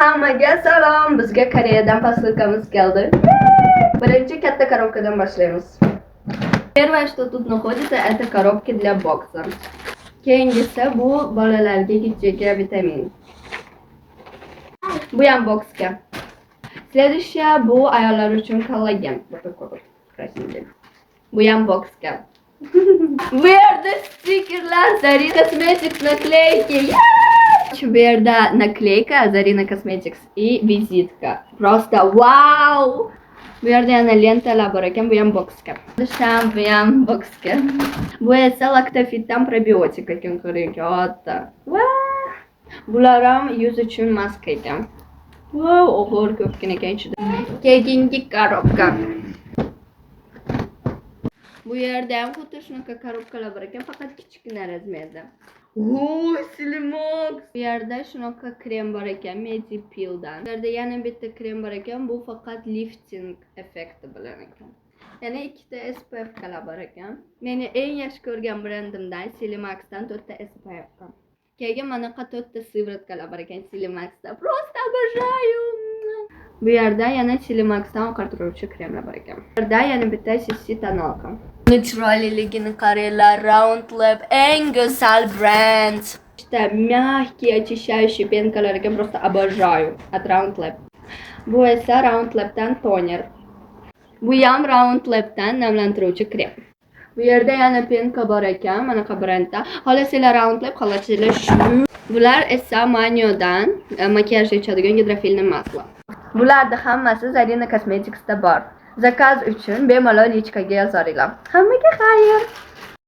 Hammaga salom! Bizga Koreyadan посылка miz keldi. Birinchi katta коробка dan boshlaymiz. Первое, что тут находится, это коробки для бокса. Keyingisi bu bolalarga gijjaga vitamin. Bu ham boksga. Следующее bu ayollar uchun kollagen. Вот такой вот красненький. Bu ham boksga. Bu yerda stikerlar, Zarina Cosmetics наклейки. Yeah! Bu yerda наклейка Zarina Cosmetics и визитка. Просто вау! Bu yerda yana lentalar bor ekan, bu ham boksga. Sham, bu ham boksga. Bu esa Lactofitdan probiotik ekan, qarang, katta. Va bular ham yuz uchun maska ekan. Wow, og'ir ko'pgina ekan ichida. Keyingi коробка. Bu yerda ham xuddi shunaqa коробка lar bor ekan, faqat kichkina размер da. O, Celimax. Bu yerda shunaqa krem bor ekan, Medipildan. Bu yerda yana bitta krem bor ekan, bu faqat lifting effekti bilan ekan. Yana ikkita SPF kalar bor ekan. Meni eng yaxshi ko'rgan brendimdan Celimaxdan to'rtta SPF. Keyin manaqa to'rtta сыворотка lar bor ekan Celimaxda. Просто обожаю. Bu yerda yana Celimaxdan oqartiruvchi kremlar bor ekan. Bu yerda yana bitta CC тоналка. Uni chiroyliligini qaranglar, Round Lab eng go'zal brend. İşte мягкий очищающий пенка lar ekan, просто обожаю от Round Lab. Bu esa Round Lab'dan toner. Bu ham Round Lab'dan namlantiruvchi krem. Bu yerda yana пенка bor ekan, manaqa brendda. Xohlasanglar Round Lab, xohlasanglar shu. Bular esa Manyodan makiyaj yechadigan гидрофильный масло. Bularni hammasi Zarina Cosmetics'da bor. Заказ uchun bemalol личка ga yozoringlar. Hammaga xayr.